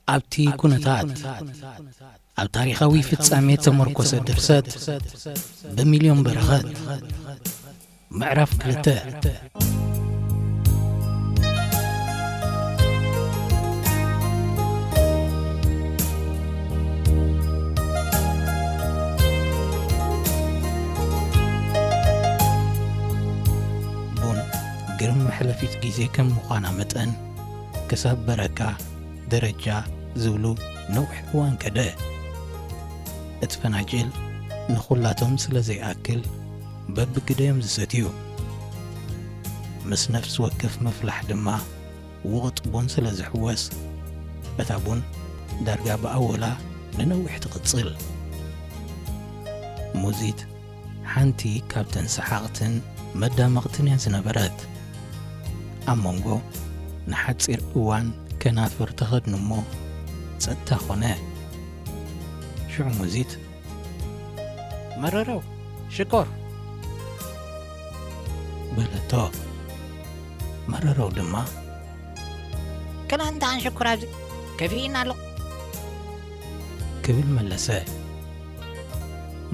ኣብቲ ኩነታት ኣብ ታሪኻዊ ፍጻሜ ተመርኮሰ ድርሰት ብሚልዮን በረኸት። ምዕራፍ ክልተ። ቡን ግርም መሕለፊት ግዜ ከም ምዃና መጠን፣ ክሳብ በረካ ደረጃ ዝብሉ ነዊሕ እዋን ከደ። እቲ ፈናጅል ንኹላቶም ስለ ዘይኣክል በብግደዮም ዝሰትዩ። ምስ ነፍሲ ወከፍ ምፍላሕ ድማ ውቕጥ ቡን ስለ ዝሕወስ፣ እታ ቡን ዳርጋ ብኣወላ ንነዊሕ ትቕጽል። ሙዚት ሓንቲ ካብተን ሰሓቕትን መዳመቕትን እያ ዝነበረት። ኣብ መንጎ ንሓጺር እዋን ከናፍር ተኸድኑ እሞ ጸጥታ ኾነ። ሽዑ ሙዚት፣ "መረረው፣ ሽኮር!" በለቶ። መረረው ድማ፣ "ክላንታ ኣንሽኩር ኣብዚ ከፊእና ኣሎ!" ክብል መለሰ።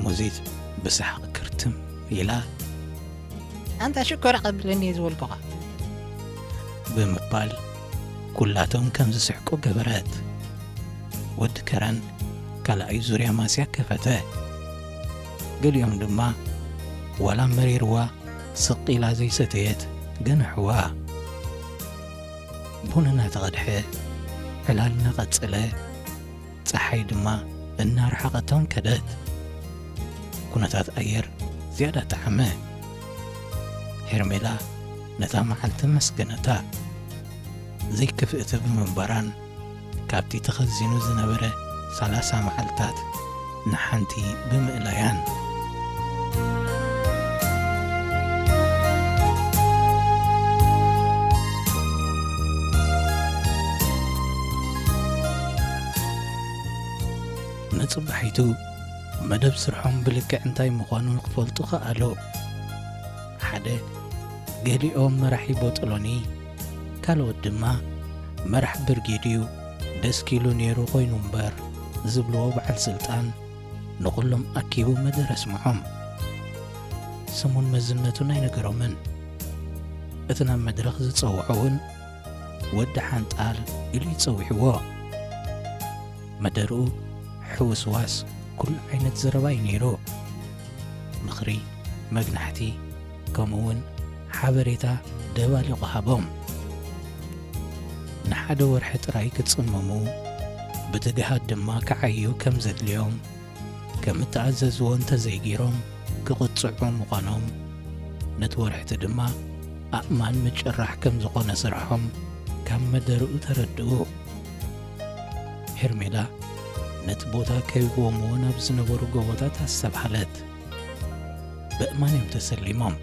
ሙዚት ብሰሓቕ ክርትም ኢላ፣ "ኣንታ ሽኮር ኣቐብለኒ እየ ዝበልኩኻ!" ብምባል ኩላቶም ከም ዝስሕቁ ገበረት። ወዲ ከረን ካልኣይ ዙርያ ማስያ ከፈተ። ገሊኦም ድማ ዋላ መሪርዋ ስቕ ኢላ ዘይሰተየት ገንሕዋ። ቡን እናተቐድሐ ዕላል እናቐጸለ፣ ጸሓይ ድማ እናረሓቐቶም ከደት። ኩነታት ኣየር ዝያዳ ጠዓመ። ሄርሜላ ነታ መዓልቲ መስገነታ። ዘይክፍእቲ ብምንባራን ካብቲ ተኸዚኑ ዝነበረ ሰላሳ መዓልታት ንሓንቲ ብምእላያን። ንጽባሒቱ መደብ ስርሖም ብልክዕ እንታይ ምዃኑ ክፈልጡ ከኣሉ። ሓደ፣ ገሊኦም መራሒ ቦጦሎኒ፣ ካልኦት ድማ መራሕ ብርጌድ እዩ፣ ደስኪሉ ነይሩ ኮይኑ እምበር ዝብልዎ በዓል ስልጣን ንኹሎም ኣኪቡ መደረ ኣስምዖም። ስሙን መዝነቱን ኣይነገሮምን። እቲ ናብ መድረኽ ዝጸውዖ እውን ወዲ ሓንጣል ኢሉ ይጸዊዕዎ። መደርኡ ሕውስዋስ ኩሉ ዓይነት ዘረባ እዩ ነይሩ። ምኽሪ፣ መግናሕቲ፣ ከምኡ እውን ሓበሬታ ደባሊቑ ሃቦም። ንሓደ ወርሒ ጥራይ ክጽመሙ፣ ብትግሃት ድማ ክዓዩ ከም ዘድልዮም፣ ከም እተኣዘዝዎ እንተዘይገይሮም ክቕጽዑ ምዃኖም፣ ነቲ ወርሕቲ ድማ ኣእማን ምጭራሕ ከም ዝኾነ ስርሖም ካብ መደርኡ ተረድኡ። ሄርሜላ ነቲ ቦታ ከቢቦምዎ ናብ ዝነበሩ ጎቦታት ኣስተብሃለት። በእማን እዮም ተሰሊሞም።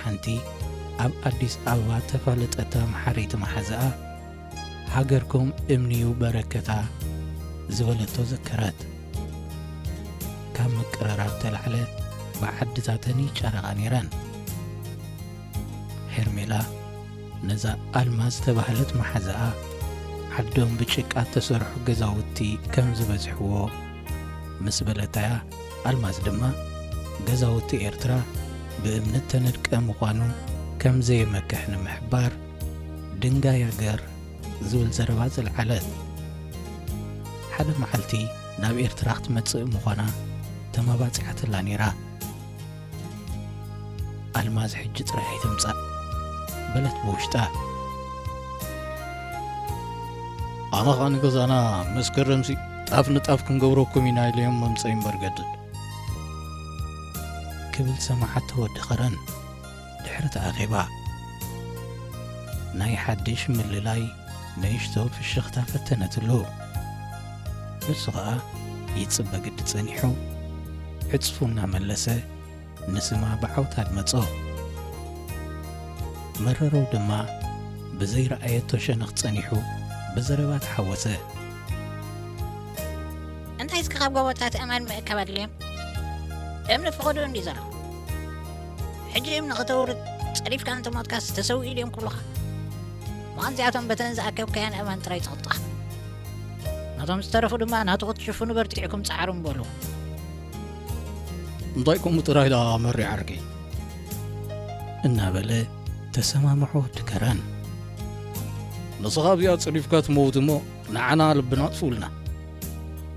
ሓንቲ ኣብ ኣዲስ ኣበባ ተፋለጠታ መሓረይቲ መሓዛኣ፣ "ሃገርኩም እምኒ'ዩ በረከታ" ዝበለቶ ዘከረት። ካብ ምቅርራብ ተላዕለ ብዓድታተን ይጫረቓ ነይረን። ሄርሜላ ነዛ ኣልማዝ ዝተባህለት መሓዛኣ፣ ዓዶም ብጭቃ እተሰርሑ ገዛውቲ ከም ዝበዝሕዎ ምስ በለታያ፣ ኣልማዝ ድማ ገዛውቲ ኤርትራ ብእምኒ እተነድቀ ምዃኑ ከም ዘየመክሕ ንምሕባር፣ "ድንጋይ ኣገር" ዝብል ዘረባ ዘልዓለት። ሓደ መዓልቲ ናብ ኤርትራ ክትመጽእ ምዃና ተመባጺዓትላ ነይራ። ኣልማዝ ሕጂ ጥራይ ኣይትምጻእ በለት ብውሽጣ። ኣነ ኸኣ ንገዛና መስከረምሲ ጣፍ ንጣፍ ክንገብረኩም ኢና ኢለዮም መምጸኢ እምበር ገድድ። ክብል ሰማዓቶ ወዲ ኸረን ድሕሪ እቲ ኣኼባ። ናይ ሓድሽ ምልላይ ንእሽቶ ፍሽኽታ ፈተነትሉ። ንሱ ኸኣ ይጽበ ግዲ ጸኒሑ፣ ዕጽፉ እናመለሰ ንስማ ብዓውታ ኣድመጾ። መረረው ድማ ብዘይረኣየቶ ሸነኽ ጸኒሑ ብዘረባ ተሓወሰ። እንታይ እስከ ካብ ጎቦታት ኣእማን ምእካብ ኣድልዮም? እምኒ ፈቐዶ እንዲ ዘሎ። ሕጂ እምኒ ከተውርድ ጸሪፍካ እንተሞትካስ ተሰዊኡ ድዮም ክብሉኻ? ምዃን እዚኣቶም በተን ዝኣከብካየን ኣእማን ጥራይ ትቕጣ። እቶም ዝተረፉ ድማ ናቱ ክትሽፍኑ በርቲዕኩም ጸዓሩ በሉ። እንታይ ከምኡ ጥራይ ደኣ መሪ ዓርከይ? እናበለ ተሰማምዖ ወዲ ከረን። ንስኻ ኣብዚኣ ጸዲፍካ ትመውት እሞ ንዓና ልብና ኣጥፍኡልና።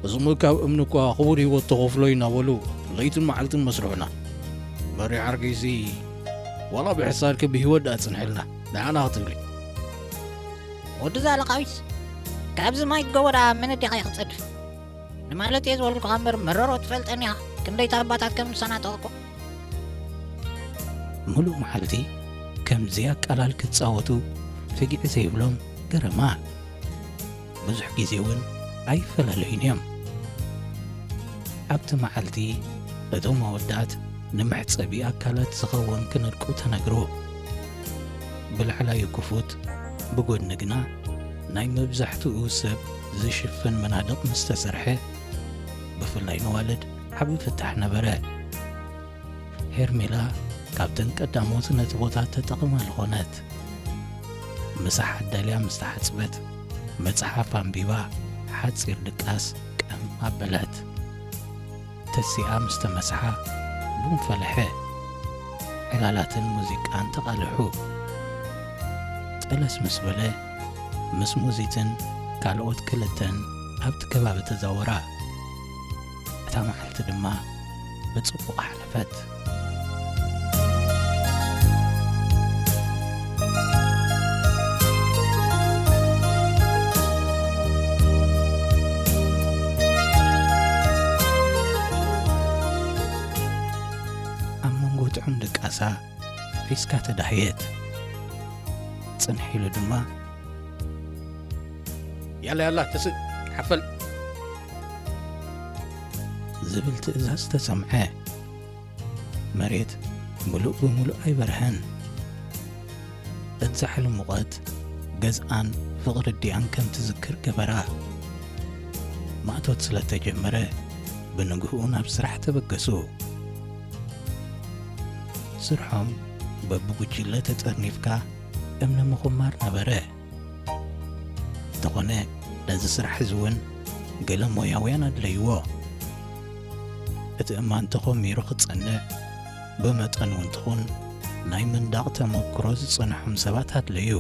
እዞም ካብ እምኒ እኳ ክቡር ህይወት ተኸፍሎ እናበሉ ለይትን መዓልትን መስርሑና። መሪ ዓርከይሲ ዋላ ብሕሳድኪ ብህይወት ደኣ ጽንሕልና ንዓና ክትብሊ። ወዲ ዛለቃዊስ ካብዚ ማይ ጎቦ ደኣ መን ኣዴኻ ክጸድፍ? ንማለት እየ ዝበልኩኻ እምበር መረሮ ትፈልጠኒ ኢኻ። ክንደይ ኣባታት ከም ዝሰናጠቕኩ። ምሉእ መዓልቲ ከምዚኣ ቃላል ክጻወቱ ፍግዒ ዘይብሎም ገረማ። ብዙሕ ግዜ እውን ኣይፈላለዩን እዮም። ኣብቲ መዓልቲ እቶም ኣወዳት ንመሕጸቢ ኣካላት ዝኸውን ክነድቁ ተነግሩ። ብላዕላዩ ክፉት፣ ብጎድኒ ግና ናይ መብዛሕትኡ ሰብ ዝሽፍን መናድቕ ምስ ተሰርሐ፣ ብፍላይ ንዋልድ ዓቢ ፍታሕ ነበረ። ሄርሜላ ካብተን ቀዳሞት ነቲ ቦታ ተጠቕማ ዝኾነት። ምሳሕ ኣዳልያ ምስ ተሓጽበት፣ መጽሓፍ ኣንቢባ፣ ሓጺር ድቃስ ቀም ኣበለት። ተሲኣ ምስ ተመስሓ፣ ቡን ፈለሐ። ዕላላትን ሙዚቃን ተቓልሑ። ጠለስ ምስ በለ፣ ምስ ሙዚትን ካልኦት ክልተን ኣብቲ ከባቢ ተዛወራ። እታ መዓልቲ ድማ ብጽቡቕ ሓለፈት። ኣብ መንጎ ጥዑም ድቃሳ ፊስካ ተዳህየት። ጽንሕ ኢሉ ድማ፣ ያላ ያላ፣ ተስእ፣ ሓፈል ዝብል ትእዛዝ ተሰምዐ። መሬት ምሉእ ብምሉእ ኣይበርሀን። እቲ ዛሕሊ ሙቐት ገዝኣን ፍቕሪ ኣዲኣን ከም ትዝክር ገበራ። ማእቶት ስለ ተጀመረ፣ ብንግህኡ ናብ ስራሕ ተበገሱ። ስርሖም በብጉጅለ ተጠርኒፍካ እምኒ ምኹማር ነበረ። እንተኾነ፣ ነዚ ስራሕ እዚ እውን ገለ ሞያውያን ኣድለይዎ። እቲ እማን ተኾሚሩ ክጸንዕ፣ ብመጠኑ እውን ትኹን ናይ ምንዳቕ ተመክሮ ዝጸንሖም ሰባት ኣድለዩ።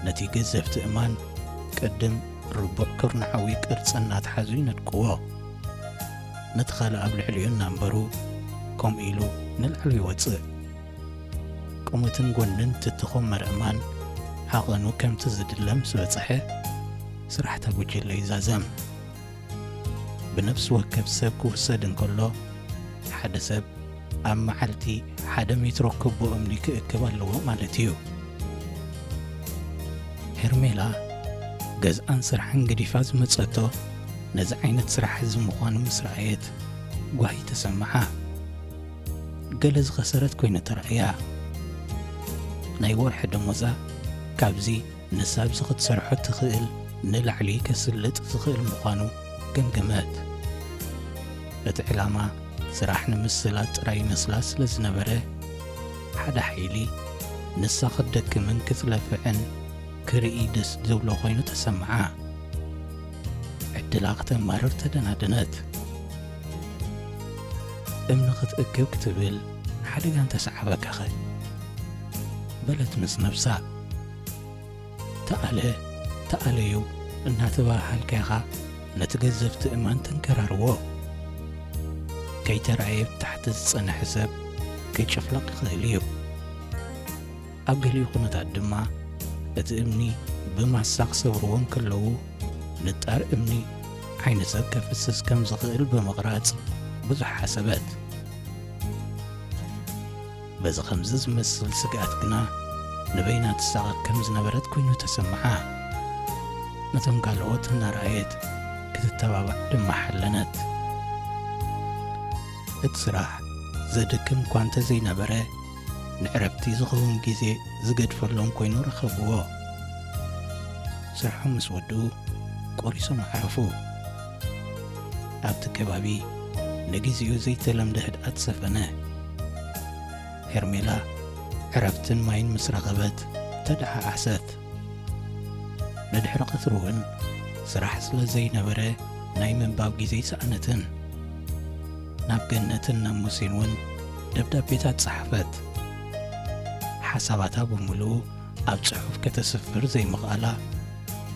ነቲ ገዘፍቲ እማን ቅድም ርቡዕ ኩርናዓዊ ቅርጺ እናተሓዙ ይነድቅዎ። ነቲ ካልእ ኣብ ልዕሊኡ እናንበሩ፣ ከምኡ ኢሉ ንላዕሊ ይወጽእ። ቁመትን ጎንን ትትኾመር እማን ዓቐኑ ከምቲ ዝድለ ምስ በጽሐ፣ ስራሕታ ጉጅለ ይዛዘም። ብነፍሲ ወከፍ ሰብ ክውሰድ እንከሎ፣ ሓደ ሰብ ኣብ መዓልቲ ሓደ ሜትሮ ክቦ እምኒ ክእክብ ኣለዎ ማለት እዩ። ሄርሜላ ገዝኣን ስራሕን ገዲፋ ዝመጸቶ ነዚ ዓይነት ስራሕ እዚ ምዃኑ ምስ ረኣየት ጓሂ ተሰምዓ። ገለ ዝኸሰረት ኮይና ተራእያ። ናይ ወርሒ ደሞዛ ካብዚ ንሳ ኣብዚ ክትሰርሖ ትኽእል ንላዕሊ ከስልጥ ዝኽእል ምዃኑ ገምገመት። እቲ ዕላማ ስራሕ ንምስላጥ ጥራይ ይመስላ ስለ ዝነበረ፣ ሓደ ሓይሊ ንሳ ክትደክምን ክትለፍዕን ክርኢ ደስ ዝብሎ ኮይኑ ተሰምዓ። ዕድላ ክተማርር ተደናደነት። እምኒ ክትእክብ ክትብል ሓደጋ እንተሰዓበካኸ? በለት ምስ ነብሳ። ተኣለ፣ ተኣለዩ እናተባሃልካ ኢኻ ነቲ ገዘፍቲ እማን ተንከራርዎ። ከይተራእየ ብታሕቲ ዝጸንሐ ሰብ ክጭፍለቕ ይኽእል እዩ። ኣብ ገሊኡ ኩነታት ድማ እቲ እምኒ ብማሳ ክሰብርዎ እንከለዉ፣ ንጣር እምኒ ዓይኒ ሰብ ከፍስስ ከም ዝኽእል ብምቕራጽ ብዙሕ ሓሰበት። በዚ ከምዚ ዝመስል ስግኣት ግና ንበይና ትሳቐ ከም ዝነበረት ኮይኑ ተሰምዓ። ነቶም ካልኦት እናረኣየት ክትተባባዕ ድማ ሓለነት። እቲ ስራሕ ዘድክም እኳ እንተዘይነበረ፣ ንዕረፍቲ ዝኸውን ግዜ ዝገድፈሎም ኮይኑ ረኸብዎ። ስርሖም ምስ ወድኡ፣ ቆሪሶም ኣዕረፉ። ኣብቲ ከባቢ ንግዜኡ ዘይተለምደ ህድኣት ሰፈነ። ሄርሜላ ዕረፍትን ማይን ምስ ረኸበት፣ ተደዓዓሰት። ንድሕሪ ቀትሪ እውን ስራሕ ስለ ዘይነበረ ናይ ምንባብ ግዜ ኣይሰኣነትን። ናብ ገነትን ናብ ሙሴን እውን ደብዳቤታት ጸሓፈት። ሓሳባታ ብምሉኡ ኣብ ጽሑፍ ከተስፍር ዘይምኽኣላ፣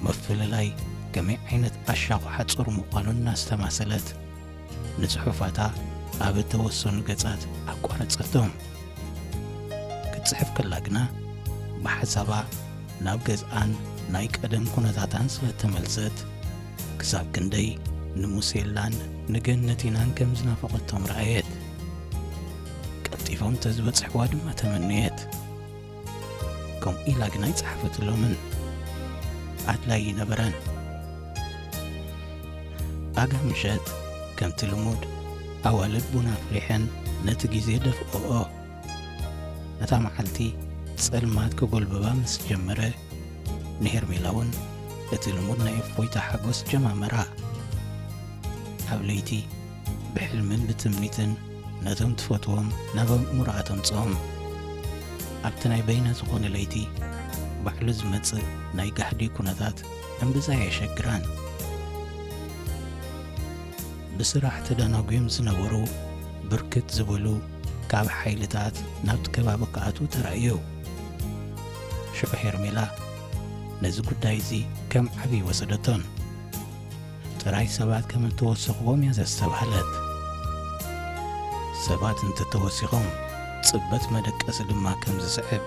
ምፍልላይ ከመይ ዓይነት ኣሻቑ ሓጹር ምዃኑ እናስተማሰለት፣ ንጽሑፋታ ኣብ እተወሰኑ ገጻት ኣቋረጸቶም። ክትጽሕፍ ከላ ግና፣ ብሓሳባ ናብ ገዝኣን ናይ ቀደም ኩነታታን ስለ እተመልሰት፣ ክሳብ ክንደይ ንሙሴላን ንገነቲናን ከም ዝናፈቐቶም ረኣየት። ቀልጢፎም ተዝበጽሕዋ ድማ ተመነየት። ከምኡ ኢላ ግና ኣይጸሓፈትሎምን። ኣድላይ ይነበረን። ኣጋ ምሸት፣ ከምቲ ልሙድ፣ ኣዋልድ ቡን ኣፍሊሐን ነቲ ግዜ ደፍኦኦ። ነታ መዓልቲ ጸልማት ክጎልብባ ምስ ጀመረ፣ ንሄርሜላ እውን እቲ ልሙድ ናይ እፎይታ ሓጎስ ጀማመራ። ኣብ ለይቲ ብሕልምን ብትምኒትን ነቶም ትፈትዎም ናብ ኣእምሮኣ ተምጽኦም። ኣብቲ ናይ በይና ዝኾነ ለይቲ ባዕሉ ዝመጽእ ናይ ጋህዲ ኩነታት እምብዛ ኣየሸግራን። ብስራሕ ተደናጒዮም ዝነበሩ ብርክት ዝበሉ ካብ ሓይልታት ናብቲ ከባቢ ክኣትዉ ተራእዩ። ሽዑ ሄርሜላ ነዚ ጉዳይ እዚ ከም ዓቢ ወሰደቶን። ጥራይ ሰባት ከም እተወሰኽዎም እያ ዘስተብሃለት። ሰባት እንተተወሲኾም፣ ጽበት መደቀሲ ድማ ከም ዝስዕብ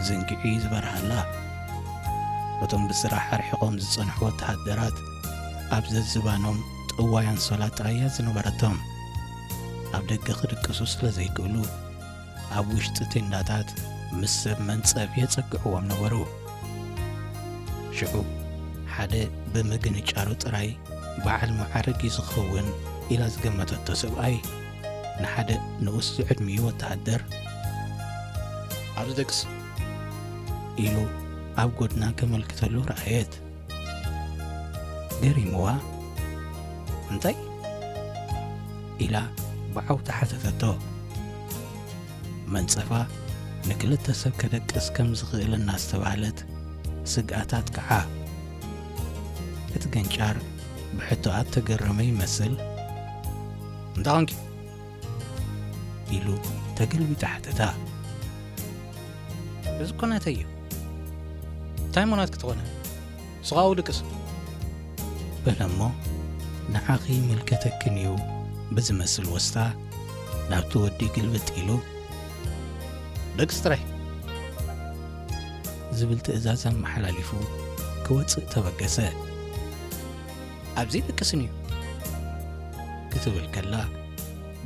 ዝንግዒ ዝበርሃላ። እቶም ብስራሕ ኣርሒቖም ዝጸንሑ ወተሃደራት ኣብ ዘዝባኖም ጥዋይ ኣንሶላ ጥራይ እያ ዝነበረቶም። ኣብ ደገ ክድቅሱ ስለ ዘይክእሉ፣ ኣብ ውሽጢ ቴንዳታት ምስ ሰብ መንጸፍ የጸግዕዎም ነበሩ። ሽዑ፣ ሓደ ብምግንጫሩ ጥራይ በዓል መዓርግ እዩ ዝኸውን ኢላ ዝገመተቶ ሰብኣይ፣ ንሓደ ንኡስ ዝዕድሚኡ ወተሃደር፣ "ኣብዚ ደቅስ" ኢሉ ኣብ ጎድና ከመልክተሉ ረኣየት። ገሪምዋ፣ "እንታይ?" ኢላ ብዓውታ ሓተተቶ። መንጸፋ ንክልተ ሰብ ከደቅስ ከም ዝኽእል እናስተብሃለት ስግኣት ኣጥቅዓ። እቲ ገንጫር ብሕቶኣ እተገረመ ይመስል፣ "እንታይ ኾንኪ?" ኢሉ ተገልቢጡ ሓተታ። "እዚ እኮ ናተይ እዩ። እንታይ እሞ ናትኪ ትኾነ? ንስኻ ኣብኡ ድቅስ" በለ እሞ፣ "ንዓኺ ይምልከተክን እዩ" ብዝመስል ወስታ ናብቲ ወዲ ግልብጥ ኢሉ፣ "ደቅስ ጥራይ" ዝብል ትእዛዝ ኣመሓላሊፉ ክወጽእ ተበገሰ። "ኣብዚ ድቅስን እዩ" ክትብል ከላ፣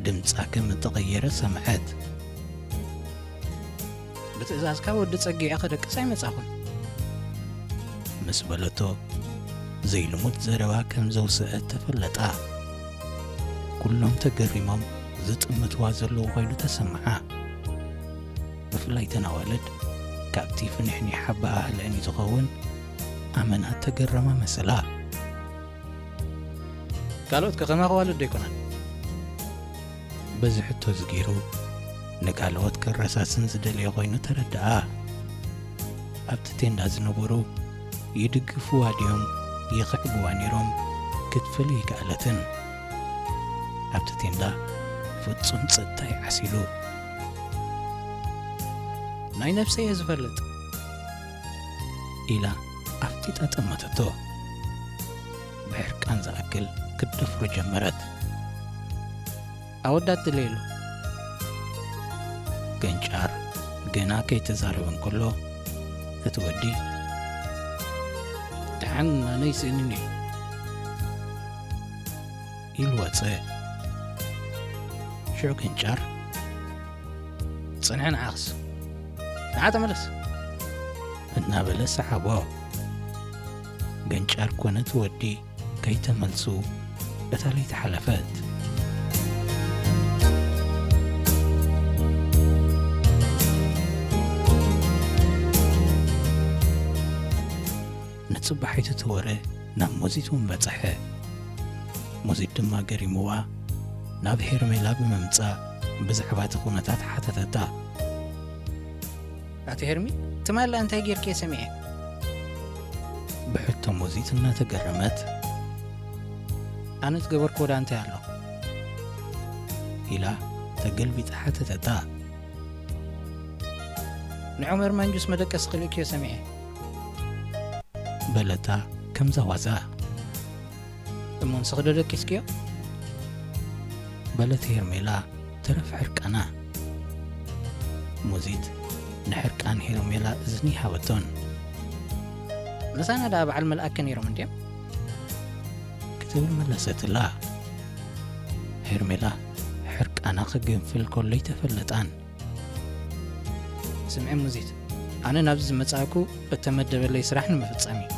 ድምጻ ከም እተቐየረ ሰምዐት። "ብትእዛዝካ ወዲ ጸጊዐ ክደቅስ ኣይመጻኹን" ምስ በለቶ፣ ዘይልሙድ ዘረባ ከም ዘውስአት ተፈለጣ። ኩሎም ተገሪሞም ዝጥምትዋ ዘለዉ ኮይኑ ተሰምዓ። ብፍላይ እተን ኣዋልድ፣ ካብቲ ፍንሕኒሕ ኣበሃህልአን እዩ ዝኸውን፣ ኣመና እተገረማ መሰላ። "ካልኦት ከ ከማኺ ኣዋልድ ዶ ኣይኮናን?" በዚ ሕቶ እዚ ገይሩ ንካልኦት ከረሳስን ዝደለየ ኮይኑ ተረድኣ። ኣብቲ ቴንዳ ዝነበሩ ይድግፍዋ ድዮም ይኽዕብዋ ነይሮም ክትፈልይ ኣይከኣለትን። ኣብቲ ቴንዳ ፍጹም ጸጥታ እዩ ዓሲሉ። "ናይ ነብሰይ እየ ዝፈልጥ" ኢላ ኣፍጢጣ ጠመተቶ። ብሕርቃን ዝኣክል ክትደፍሮ ጀመረት። "ኣወዳት ድለየሉ" ገንጫር ገና ከይተዛረበ እንከሎ፣ እቲ ወዲ፣ "ደሓን ኣነ ይስእንኒ" ኢሉ ወጸ። ሽዑ ገንጫር፣ "ጽንሒ ንዓኽስ፣ ንዓ ተመለስ" እናበለ ሰሓቦ። ገንጫር ኮነ እቲ ወዲ ከይተመልሱ እታ ለይቲ ሓለፈት። ንጽባሒቱ እቲ ወረ ናብ ሞዚት እውን በጽሐ። ሞዚት ድማ ገሪምዋ ናብ ሄርሜላ ብምምጻእ ብዛዕባ እቲ ኩነታት ሓተተታ። "ኣቲ ሄርሚ፣ ትማሊ እንታይ ጌርክየ ሰሚዐ?" ብሕቶ እቶም ሙዚት እናተገረመት፣ ኣነ ዝገበርክዎ ደኣ እንታይ ኣሎ? ኢላ ተገልቢጣ ሓተተታ። ንዑመር ማንጁስ መደቀሲ ክልእክዮ ሰሚዐ። በለታ ከምዛ ዋዛ። እሞ ንስኺ ዶ ደቂስክዮ? በለት ሄርሜላ ተረፍ ሕርቃና። ሙዚት ንሕርቃን ሄርሜላ እዝኒ ሃበቶን። ምሳና ደኣ በዓል መልኣከ ነይሮም እንድዮም? ክትብል መለሰትላ። ሄርሜላ ሕርቃና ክግንፍል ከሎ ኣይተፈለጣን። ስምዒ ሙዚት፣ ኣነ ናብዚ ዝመጻእኩ እተመደበለይ ስራሕ ንምፍጻም እዩ።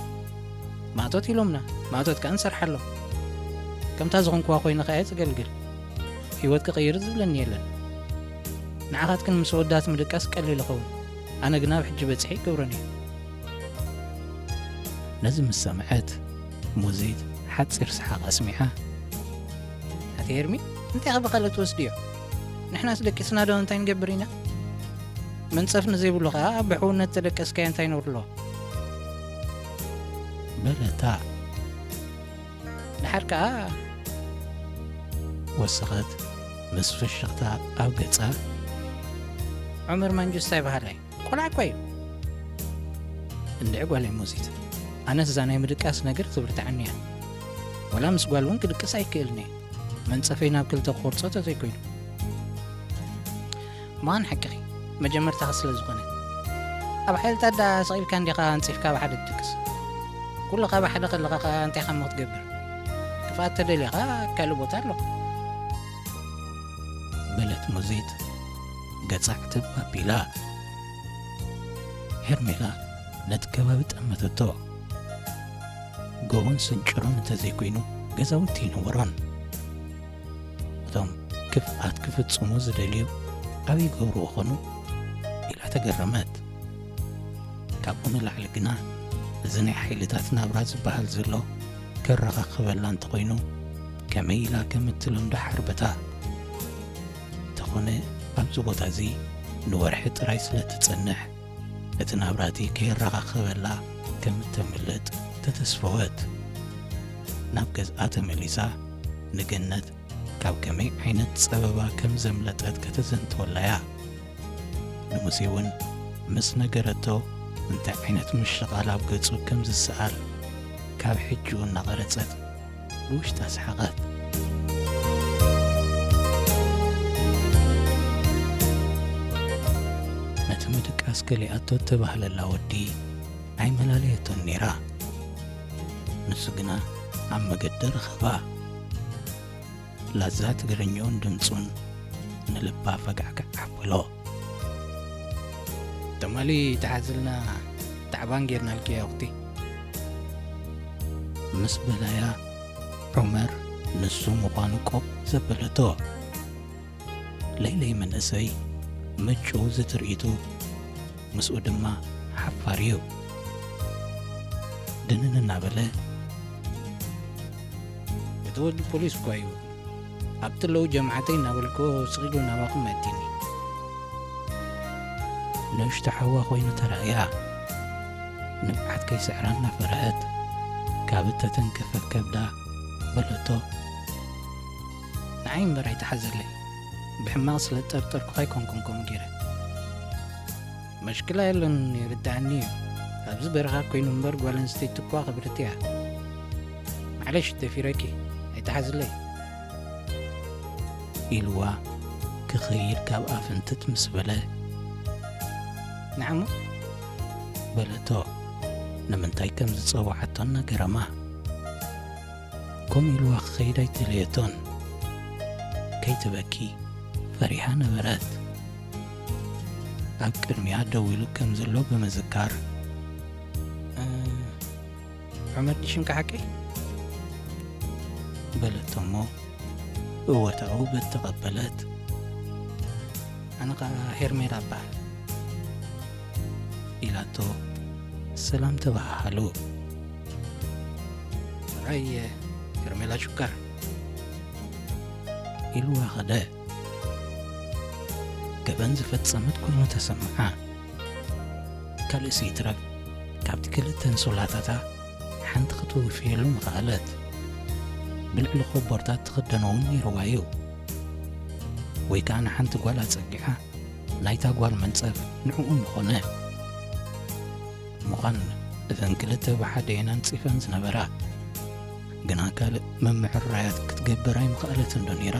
ማእቶት ኢሎምና፣ ማእቶት ከኣ ንሰርሓሎም። ከምታ ዝኾንኩዋ ኮይነ ከኣ እየ ዝገልግል። ህይወት ክቕይር ዝብለኒ የለን። ንዓኻትክን ምስ ኣወዳት ምድቃስ ቀሊል ይኸውን። ኣነ ግና ኣብ ሕጂ በጺሐ ኣይገብሮን እየ። ነዚ ምስ ሰምዐት፣ ሙዚት ሓጺር ሰሓቕ ኣስሚዓ። ኣቲ ሄርሚ፣ እንታይ ኢኺ ብኻልእ ትወስድዮ? ንሕናስ ደቂስና ዶ እንታይ ንገብር ኢና? መንጸፍ ንዘይብሉ ኸኣ ብሕውነት ተደቀስካዮ እንታይ ነውሪ ኣለዎ? በለታ። ደሓር ከኣ ወሰኸት ምስ ፍሽኽታ ኣብ ገጻ። ዑመር ማንጁስ እንታይ በሃላይ? ቆልዓ እኳ እዩ። እንድዒ ጓለይ ሙዚት፣ ኣነስ እዛ ናይ ምድቃስ ነገር ትብርትዓኒ እያ። ወላ ምስ ጓል እውን ክድቅስ ኣይክእልን እየ። መንጸፈይ ናብ ክልተ ክቆርጾ ተዘይኮይኑ። እሞ ንሓቅኺ፣ መጀመርታኺ ስለ ዝኾነ። ኣብ ሓይልታት ደኣ ስቕ ኢልካ እንዲኻ ኣንጺፍካ ብሓደ ትድቅስ። ኩልኻ ብሓደ ከለኻ ከኣ እንታይ ከም ክትገብር? ክፍኣት ተደልየኻ ካልእ ቦታ ኣሎ። በለት ሙዚት ገጻ ዕትብ ኣቢላ። ሄርሜላ ነቲ ከባቢ ጠመተቶ። ጎቦን ስንጭሮን እንተዘይኮይኑ ገዛውቲ ይነበሮን። እቶም ክፍኣት ክፍጽሙ ዝደልዩ ኣበይ ይገብርዎ ኾኑ? ኢላ ተገረመት። ካብኡ ንላዕሊ ግና እዚ ናይ ሓይልታት ናብራ ዝበሃል ዘሎ ከረኻኽበላ እንተኾይኑ ከመይ ኢላ ከም እትልምዶ ሓርበታ። እንተኾነ ኣብዚ ቦታ እዚ ንወርሒ ጥራይ ስለ እትጸንሕ እቲ ናብራ እቲ ከየረኻኽበላ ከም እተምልጥ ተተስፈወት። ናብ ገዝኣ ተመሊሳ ንገነት ካብ ከመይ ዓይነት ጸበባ ከም ዘምለጠት ከተዘንትወላ እያ። ንሙሴ እውን ምስ ነገረቶ እንታይ ዓይነት ምሽቓል ኣብ ገጹ ከም ዝሰኣል ካብ ሕጂኡ እናቐረጸት ብውሽጣ ሰሓቐት። ነቲ ምድቃስ ከሊኣቶ እተባህለላ ወዲ ኣይመላለየቶን ነይራ። ንሱ ግና ኣብ መገዲ ረኸባ። ላዛ ትግርኛኡን ድምጹን ንልባ ፈጋዕጋዕ ኣበሎ። ትማሊ ተሓዝልና ታዕባን ጌርናልኪ እያ፣ ኣኽቲ። ምስ በላያ፣ ዑመር ንሱ ምዃኑ ቆብ ዘበለቶ። ለይለይ መንእሰይ፣ ምጭው ዝትርኢቱ፣ ምስኡ ድማ ሓፋር እዩ። ድንን እናበለ፣ እቲ ወዲ ፖሊስ እኳ እዩ። ኣብቲ ኣለዉ ጀምዓተይ እናበልኩ ስቕ ኢሉ ናባኹም መእቲኒ። ንእሽቶ ሓዋ ኮይኑ ተራእያ። ንብዓት ከይስዕራ እናፈርሀት፣ ካብ እተተንከፈ ከብዳ በለቶ። ንዓይ እምበር ኣይተሓዘለይ። ብሕማቕ ስለ ዝጠርጠርኩኻ ኣይኮንኩን ከምኡ ገይረ። መሽክላ የለን፣ ይርድኣኒ እዩ። ኣብዚ በረኻ ኮይኑ እምበር ጓል ኣንስተይቲ እኳ ክብርቲ እያ። ማዕለሽ፣ ደፊረኪ፣ ኣይትሓዝለይ። ኢልዋ ክኸይድ ካብ ኣፍንትት ምስ በለ። ንዓሞ? በለቶ፣ ንምንታይ ከም ዝጸውዓቶ እናገረማ። ከምኡ ኢልዋ ክኸይድ ኣይደለየቶን። ከይትበኪ ፈሪሃ ነበረት። ኣብ ቅድሚኣ ደው ኢሉ ከም ዘሎ ብምዝካር፣ "እ፣ ዑመር ድዩ ሽምካ ሓቀይ?" በለቶ እሞ እወታኡ በተቐበለት። "ኣነ ኸኣ ሄርሜላ እበሃል" ኢላቶ ሰላም ተበሃሃሉ። "ራይ ሄርሜላ ሽካር" ኢልዋ ኸደ። ገበን ዝፈጸመት ኮይኑ ተሰምዓ። ካልእሲ ይትረፍ፣ ካብቲ ክልተ ኣንሶላታታ ሓንቲ ክትውፍየሉ ምኸኣለት። ብልዕሊ ኮቦርታት ትኽደኖ እውን ነይርዋ እዩ። ወይ ከኣ ንሓንቲ ጓል ኣጸጊዓ ናይታ ጓል መንጸፍ ንዕኡ ምኾነ። ምዃን እተን ክልተ ብሓደ እየን ኣንጺፈን ዝነበራ። ግና ካልእ ምምዕራያት ክትገብር ኣይምኽኣለትን ዶ ነይራ?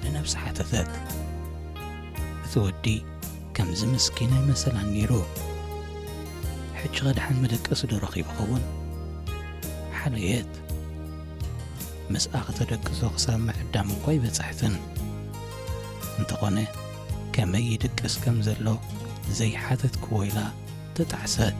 ንነብሳ ሓተተት። እቲ ወዲ ከምዚ ምስኪን ኣይመሰላን ነይሩ። ሕጂ ኸድሓን መደቀሲ ዶ ረኺቡ ኸውን? ሓለየት። ምስኣ ከተደቅሶ ክሳብ ምዕዳም እኳ ኣይበጻሕትን። እንተኾነ ከመይ ይድቅስ ከም ዘሎ ዘይሓተትክዎ ኢላ ተጣዕሰት።